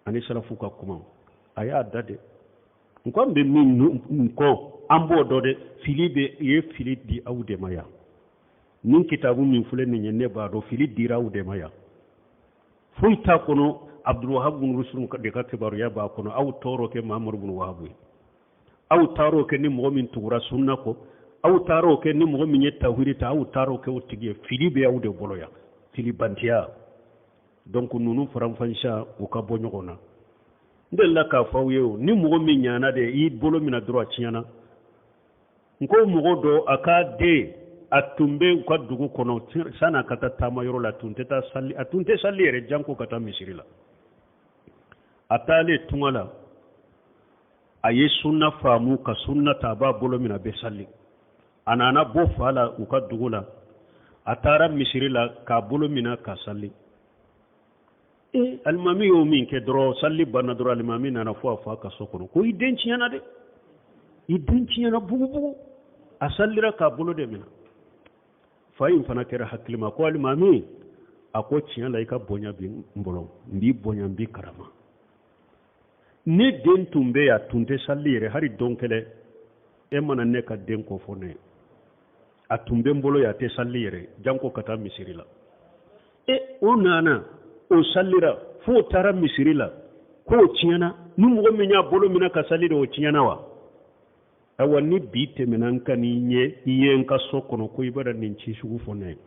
Ani salafu ka kuma a y'a da de. N ko an bɛ min kɔ, an b'o dɔn dɛ. Fili bɛ i ye, fili di aw de ma yan. Nin kitabu min filɛ nin ye, ne b'a dɔn fili dira aw de ma yan. Foyi t'a kɔnɔ, Abdulwahab bin Rustum de ka kibaruya b'a kɔnɔ. Aw tɔɔrɔ kɛ Mahamadu bin Wahab ye, aw taar'o kɛ ni mɔgɔ min tugura sunna kɔ, aw taar'o kɛ ni mɔgɔ min ye tawhidi ta, aw taar'o kɛ o tigi ye. Fili bɛ aw de bolo yan, fili bantiya. Donc ninnu faranfansiya, u ka bɔ ɲɔgɔn na. N delila k'a fɔ aw ye o, ni mɔgɔ min ɲana de, i bolo minɛ dɔrɔn, a tiɲɛna. N ko mɔgɔ dɔ, a ka den, a tun bɛ u ka dugu kɔnɔ, san'a ka taa taama yɔrɔ la, a tun tɛ taa sali, a tun tɛ sali yɛrɛ, janko ka taa misiri la. A taalen tunga la, a ye sunna faamu ka sunna ta, a b'a bolo minɛ, a bɛ sali. A nana bɔ fa la u ka dugu la, a taara misiri la k'a bolo minɛ ka sali. Ee, alimami y'o min kɛ dɔrɔn, sali banna dɔrɔn, alimami nana fo a fa ka so kɔnɔ ko i den tiɲɛna dɛ, i den tiɲɛna bugubugu, a salira k'a bolo de minɛ. Fa in fana kɛra hakilima ko alimami, a ko tiɲɛ la, i ka bonya bi n bolo, n b'i bonya, n b'i karama. Ne den tun bɛ yan, tun tɛ sali yɛrɛ hali don kelen. E mana ne ka den ko fɔ ne ye, a tun bɛ n bolo yan, a tɛ sali yɛrɛ, janko ka taa misiri la. E o nana, o salira f'o taara misiri la, k'o tiɲɛna. Ni mɔgɔ min y'a bolo minɛ ka sali de, o tiɲɛna wa? Ayiwa, ni bi tɛmɛna, n ka n'i ɲɛ i ye n ka so kɔnɔ ko i bɛna nin ci sugu fɔ ne ye.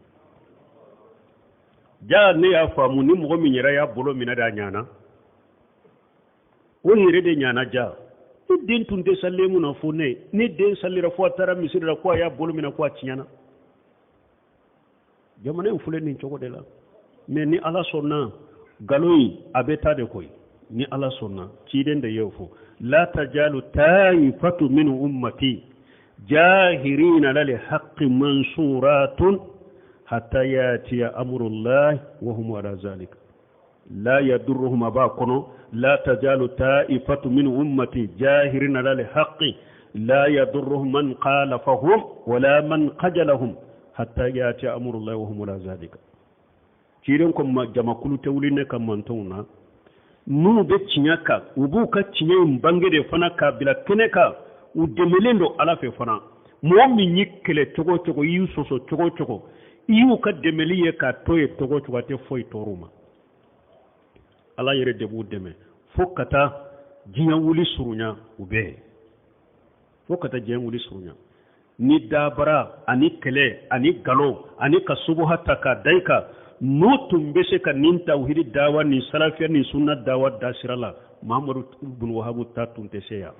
Ja ne y'a faamu, ni mɔgɔ min yɛrɛ y'a bolo minɛ de, a ɲana, o yɛrɛ de ɲana. Ja ne den tun tɛ sali mun na fo ne ne den salira fo a taara misiri la, ko a y'a bolo minɛ, ko a tiɲɛna. Jamana in filɛ nin cogo de la. Mais ni Ala sɔnna, nkalon in a bɛ taa de koyi, ni Ala sɔnna. Ciden de y'o fɔ: la tajalu taifatu min ummati jahirina lal haqqi mansuratun hatta yatiya amrullah wa hum ala zalika la yadurruhum. A b'a kɔnɔ: la tajalu taifatu min ummati jahirina lal haqqi la yadurruhum man khalafahum wala man khajalahum hatta yati amrullah wa hum ala zalika. Ciden ko ma jamakulu tɛ wuli ne ka mantɔnw na minnu bɛ tiɲɛ kan, u b'u ka tiɲɛ in bange de fana k'a bila kɛnɛ kan, u dɛmɛlen don Ala fɛ fana. Mɔgɔ min y'i kɛlɛ cogo o cogo, i y'u sɔsɔ cogo o cogo, i y'u ka dɛmɛli ye k'a to yen cogo o cogo, a tɛ foyi tɔɔrɔ u ma. Ala yɛrɛ de b'u dɛmɛ fo ka taa diɲɛ wuli surunya u bɛɛ, fo ka taa diɲɛ wuli surunya. Ni dabara ani kɛlɛ ani nkalon ani ka subuha ta k'a da i kan, n'u tun bɛ se ka nin tawhidi dawa, nin salafiya, nin sunna dawa da sira la, Mahamadu bin Wahabu ta tun tɛ se yan.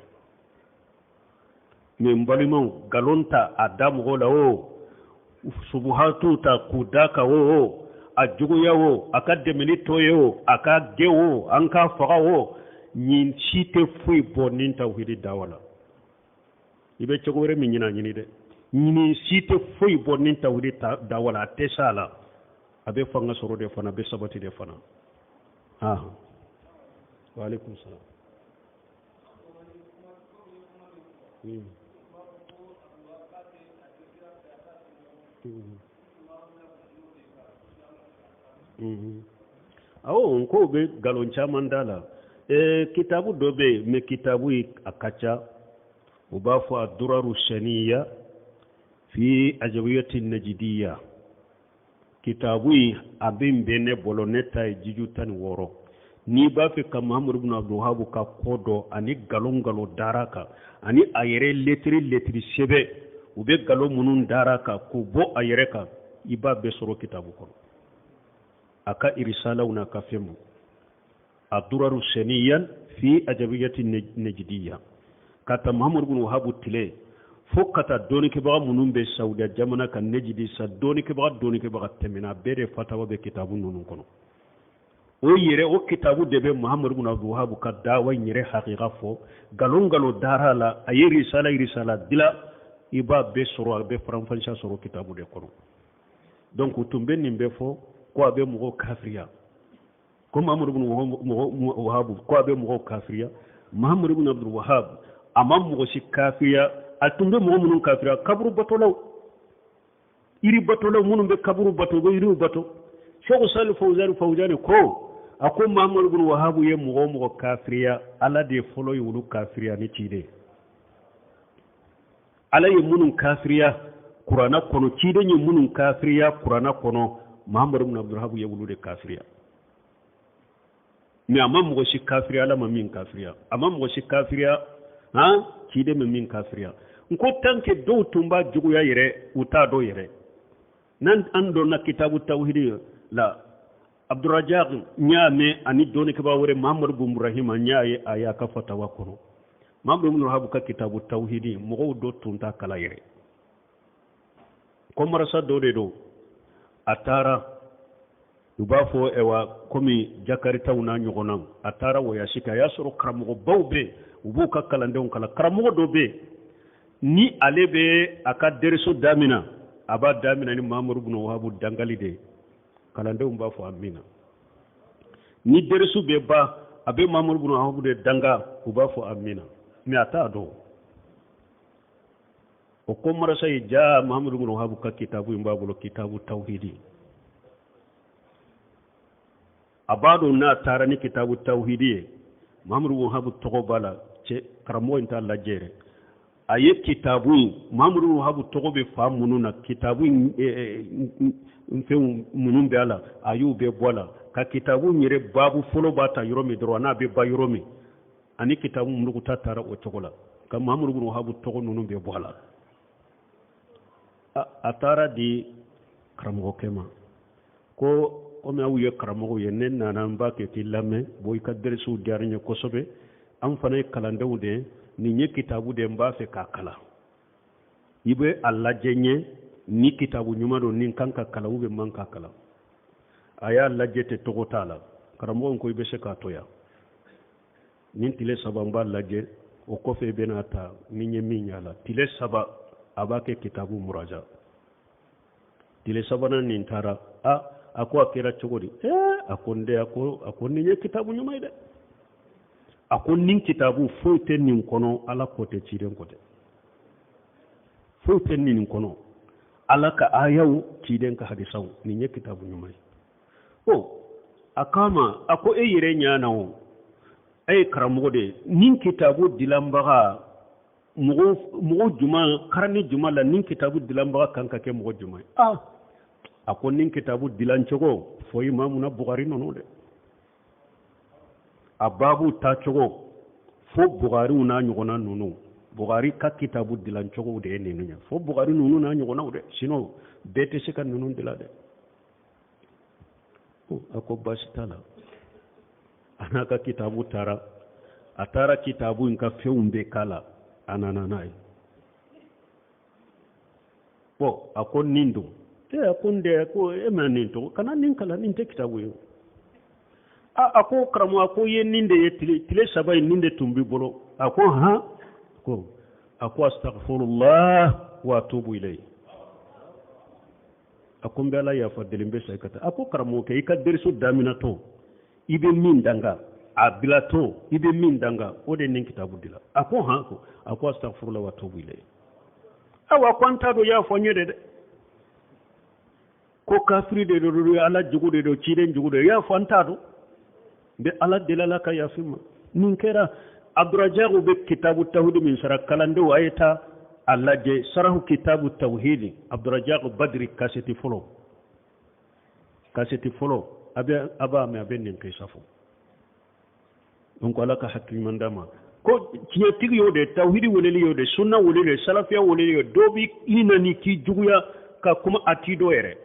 Mais n balimaw, nkalon ta a da mɔgɔw la o, subuhatu ta k'u da kan o, a juguya o, a ka dɛmɛni to ye o, a ka gɛn o, an k'a faga o, nin si tɛ foyi bɔ nin tawhidi dawa la. I bɛ cogo wɛrɛ min ɲini, a ɲini dɛ. Nin si tɛ foyi bɔ nin tawhidi dawa la, a tɛ s'a la. A bɛ fanga sɔrɔ de fana, a bɛ sabati de fana. Ah, wa alaikum salam. Awɔ, n ko bɛ nkalon caman da la. Kitabu dɔ bɛ yen, mais kitabu in a ka ca. U b'a fɔ aduraru saniya fi ajawiyati najidiya. Kitabu in a bɛ bɛ ne bolo, ne ta ye jiju 16. N'i b'a fɛ ka Mahamadu bin Abdulwahabu ka ko dɔn ani nkalon nkalon dara kan, ani a yɛrɛ letiri letiri sɛbɛn, u bɛ nkalon minnu dara kan k'u bɔ a yɛrɛ kan, i b'a bɛɛ sɔrɔ kitabu kɔnɔ, a ka irisalaw n'a ka fɛnw. Aduraru saniyan fi ajabiyati najidiya, ka ta Mahamadu bin Wahabu tile fo ka taa dɔnnikɛbaga minnu bɛ Saudiya jamana kan, Nejidi sa, dɔnnikɛbaga dɔnnikɛbaga tɛmɛna, bɛɛ de fatawa bɛ kitabu ninnu kɔnɔ. O yɛrɛ, o kitabu de bɛ Mahamadu bin Abdul Wahabu ka dawa in yɛrɛ hakika fɔ, nkalon nkalon dara a la, a ye risala risala dila, i b'a bɛɛ sɔrɔ, a bɛ faranfasiya sɔrɔ kitabu de kɔnɔ. Donc u tun bɛ nin bɛɛ fɔ ko a bɛ mɔgɔw kafiriya, ko Mahamadu bin Wahabu ko a bɛ mɔgɔw kafiriya. Mahamadu bin Abdul Wahab a ma mɔgɔ si kafiriya. A tun bɛ mɔgɔ minnu kafiriya, kaburu batolaw, yiri batolaw, minnu bɛ kaburu bato, u bɛ yiriw bato. Sɛku Sali Fawuzani Fawuzani ko A ko Mahamadu bin Wahabu ye mɔgɔ o mɔgɔ kafiriya, Ala de fɔlɔ ye olu kafiriya ni ciden. Ala ye minnu kafiriya kuranna kɔnɔ, ciden ye minnu kafiriya kuranna kɔnɔ, Mahamadu bin Abdulwahabu ye olu de kafiriya. Mais a ma mɔgɔ si kafiriya Ala ma min kafiriya, a ma mɔgɔ si kafiriya han ciden ma min kafiriya. N ko tant que dɔw tun b'a juguya yɛrɛ, u t'a dɔn yɛrɛ. N'an an donna kitabu tawhidi la, Abdurajak n y'a mɛn ani dɔnnikɛbaa wɛrɛ Mahamadu bun Ibrahima, n y'a ye a y'a ka fatawa kɔnɔ. Mahamadu bin Wahabu ka kitabu tawhidi, mɔgɔw dɔ tun t'a kalan yɛrɛ. Kɔmarasa dɔ de don, a taara, u b'a fɔ ɛwa komi jakaritaw n'a ɲɔgɔnnaw, a taara wɔyasi kɛ, a y'a sɔrɔ karamɔgɔbaw bɛ yen, u b'u ka kalandenw kalan. Karamɔgɔ dɔ bɛ yen, ni ale bɛ a ka deriso damina, a b'a damina ni Mahamadu bin Wahabu dangali de ye. Kalandenw b'a fɔ amina. Ni derisu bɛ ban, a bɛ Mahamadu bin Wahabu de danga, u b'a fɔ amina. Mais a t'a dɔn. O ko marasa ye ja Mahamadu bin Wahabu ka kitabu in b'a bolo, kitabu tawhidi. A b'a dɔn n'a taara ni kitabu tawhidi ye, Mahamadu bin Wahabu tɔgɔ b'a la, cɛ karamɔgɔ in t'a lajɛ yɛrɛ. A ye kitabu in, Mahamadu bin Wahabu tɔgɔ bɛ fan minnu na, kitabu in fɛnw minnu bɛ a la, a y'u bɛɛ bɔ a la. Ka kitabu in yɛrɛ baabu fɔlɔ b'a ta yɔrɔ min dɔrɔn, n'a bɛ ban yɔrɔ min, ani kitabu nukuta taara o cogo la, ka Mahamadu bin Wahabu tɔgɔ ninnu bɛɛ bɔ a la. A taara di karamɔgɔkɛ ma ko komi aw ye karamɔgɔw ye, ne nana n b'a kɛ k'i lamɛn, bon i ka dɛrɛsiw diyara n ye kosɛbɛ, an fana ye kalandenw de ye, nin ye kitabu de ye, n b'a fɛ k'a kalan, i bɛ a lajɛ n ye ni kitabu ɲuman don, ni n kan ka kalan ou bien man ka kalan. A y'a lajɛ ten, tɔgɔ t'a la. Karamɔgɔ ko i bɛ se k'a to yan nin tile 3, n b'a lajɛ, o kɔfɛ i bɛna ta ni n ye min y'a la. Tile 3 a b'a kɛ kitabu muraja. Tile sabanan nin taara, a ko a kɛra cogo di? A ko n den, a ko nin ye kitabu ɲuman ye dɛ. A ko nin kitabu foyi tɛ nin kɔnɔ, Ala ko tɛ, ciden ko tɛ, foyi tɛ nin kɔnɔ, Ala ka ayaw, ciden ka hadisaw, nin ye kitabu ɲuman ye. O a k'a ma, a ko e yɛrɛ ɲa na o, e ye karamɔgɔ de ye, nin kitabu dilanbaga mɔgɔ jumɛn, karani jumɛn la nin kitabu dilanbaga kan ka kɛ mɔgɔ jumɛn ye? A ko nin kitabu dilancogo fo imamuna Bukari ninnu dɛ, a baabu tacogo fo Bukariw n'a ɲɔgɔnna ninnu, Bukari ka kitabu dilancogo de ye ninnu ye, fo Bukari ninnu n'a ɲɔgɔnnaw dɛ, sinon bɛɛ tɛ se ka ninnu dilan dɛ. A ko baasi t'a la. A n'a ka kitabu taara, a taara kitabu in ka fɛnw bɛɛ k'a la, a nana n'a ye. Bon, a ko nin don. A ko n den, ko e ma nin tɔgɔ, kana nin kalan, nin tɛ kitabu ye. A ko karamɔgɔ, a ko i ye nin de ye, tile 3 in nin de tun b'i bolo. A ko han, ko a ko astaghfirullah wa atubu ilayhi. A ko n bɛ Ala yafa deli, n bɛ sa i ka taa. A ko karamɔgɔkɛ, i ka deriso daminɛtɔ i bɛ min danga, a bilatɔ i bɛ min danga, o de ye nin kitabu dila. A ko han, ko a ko astaghfirullah wa atubu ilayhi. Awa ko an t'a dɔn, i y'a fɔ n ye de dɛ, ko kafiri de don, Ala jugu de don, ciden jugu de don, i y'a fɔ an t'a dɔn, n bɛ Ala deli Ala ka yafa n ma. Nin kɛra Abdurajak bɛ kitabu tawhidi min sara, kalandenw a ye taa a lajɛ, sarahu kitabu tawhidi Abdurajak Badiri kaseti fɔlɔ, kaseti fɔlɔ, a bɛ a b'a mɛn, a bɛ nin kisa fɔ. Donc Ala ka hakili ɲuman d'a ma. Ko tiɲɛtigi y'o de, tawhidi weleli y'o de, sunna weleli y'o de, salafiya weleli y'o de. Dɔw bɛ i nani k'i juguya ka kuma a t'i dɔ yɛrɛ,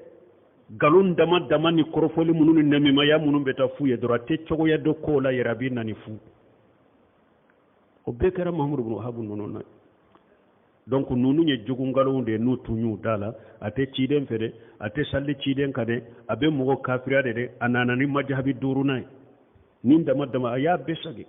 nkalon dama dama ni kɔrɔfɔli minnu ni namimaya minnu bɛ taa f'u ye dɔrɔn, a tɛ cogoya dɔ ko la yɛrɛ, a b'i nani fu. O bɛɛ kɛra Mahamadu bin Wahabu ninnu na. Donc ninnu ye jugu nkalonw de ye, n'u tun y'u da la, a tɛ ciden fɛ dɛ, a tɛ sali ciden kan dɛ, a bɛ mɔgɔ kafiriya de dɛ, a nana ni majahabi duurunan ye, nin dama dama a y'a bɛɛ sagi.